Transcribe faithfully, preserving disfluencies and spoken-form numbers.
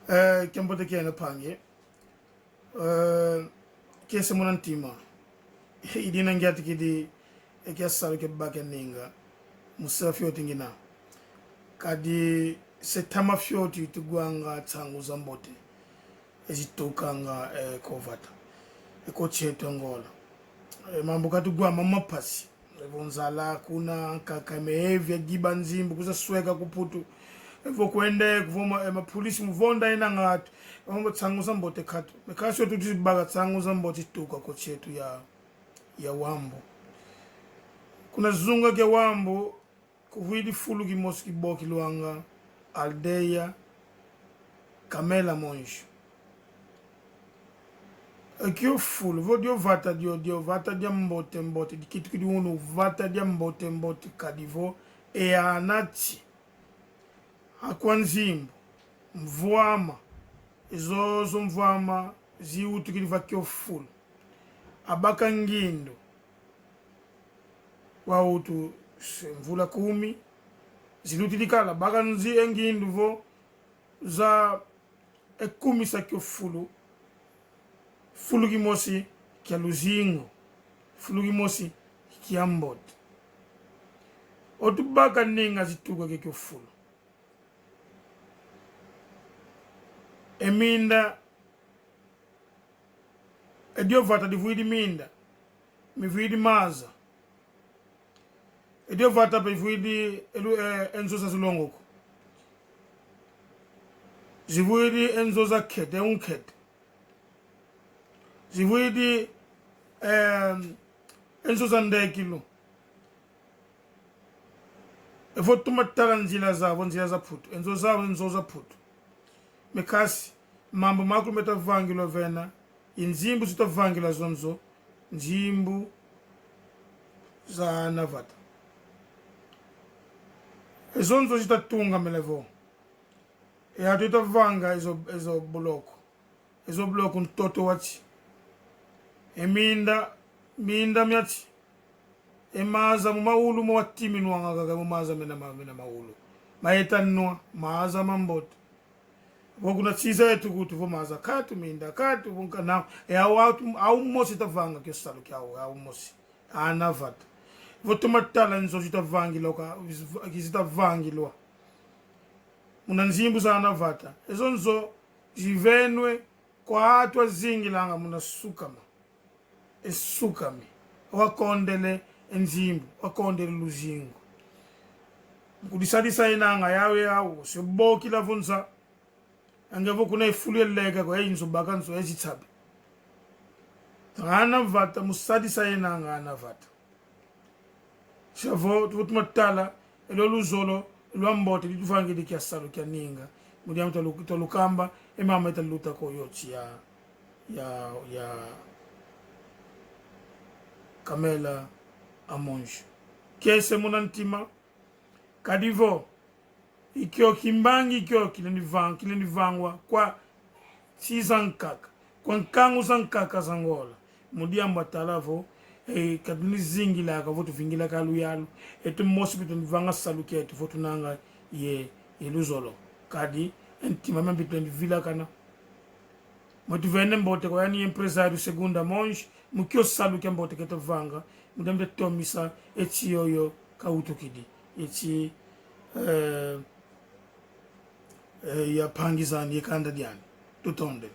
Eh, kiambote kieno mpangi. Eh, kiese muna ntima. I dina ngiatikidi, e kia salu kia baka ninga. Mu sela fioti ngina. Kadi se tama fioti tugwanga nsangu za mbote. Ezitukanga, eh, ko vata. E ko nsi eto Angola. Eh, mambu katugwama mpasi. Evo nzala kuna, nkaka meevia, giba nzimbu, kwiza sweka ku Mputu. Evo kwende, kuvo ma, eh, mapolisi mu vonda ina ngatu. Evo nsangu za mbote katu. Me kansi otu tuzibaka nsangu za mbote zituka ko nsi eto ya, ya Wambo. Kuna zunga kia Wambo, kuvwidi fulu kimosi kibokilwanga, aldeia Kamela Monjo. Ekio fulu, vo dio vata dio, dio vata dia mbote mbote, dikitukidi unu vata dia mbote mbote, kadi vo e ana ti. Akwa nzimbu, mvwama, ezozo mvwama, ziwutukidi va kio fulu. Abaka ngindu, wawutu se mvula kumi, zilutidi kala, baka nzi e ngindu vo za e kumi sa kio fulu, fulu kimosi kia luzingu, fulu kimosi kia mbote. Otu baka ninga zituka kia kio fulu. E minda, e dio vata divwidi minda, mivwidi maza. E dio vata mpe ivwidi elu, eh, e nzo za zilongo ko. Zivwidi e nzo za nkete, unkete. Zivwidi, eh, e nzo za ndekilu. Evo toma tala nzila zavo, nzila za Mputu. E nzo zavo, e nzo za Mputu. Me kansi, mambu makulu meta vangilwa vena, i nzimbu zita vangilwa zonzo, nzimbu za ana vata. Ezonzo zita tungamene vo. E atu ita vanga ezo, ezo bloku. Ezo bloku ntoto wati. E minda, minda miati. E maza mu maulu mo watiminwanga kaka mu maza mena ma, mena maulu. Maeta nwa, maza mambote. Vo kuna nsi za etu kutu vo maza katu minda katu vo nkana. E au, au, au mosi ta vanga kio salu kiau, au mosi. Ana vata. Vo toma tala nzo zita vangilwa ka, zita vangilwa. Muna nzimbu za ana vata. Ezonzo zivenwe kwa atu azingilanga muna sukama. E sukami. Wakondele e nzimbu, wakondele luzingu. Kudisadisa inanga yawe yau, se bokila vo nza. Ange vo kuna e fulu yaleka ko, e nzo baka nzo, e zitsabi. Ana vata, musadisa inanga ana vata. Sia vo, tu, tuma tala, e luzolo, e lwambote, dituvangidi kia salu kia ninga. Mu diambu twalu-, twalukamba, e mama ita luta ko yoti ya, ya, ya Kamela Amonjo. Kiese muna ntima, kadi vo, ikio kimbangi ikio kilendi vang-, kilendi vangwa kwa nsi zankaka, kwa nkangu zankaka za Angola. Mu diambu atala vo, e, ka tunizingi laka vo tuvingila ka luyalu. Etu mosi mpe tulendi vanga salu kietu vo tunanga ye, ye luzolo. Kadi, e ntima miambi tulendi vilakana. Mwetu vene mbote kwa yani empresário Segunda Mons, mu kio salu kiambote keta vanga, mu diambu tomisa, eti yoyo kawutukidi. Eti, eh, eh, ya mpangi zani, ye kanda diani. Tutondele.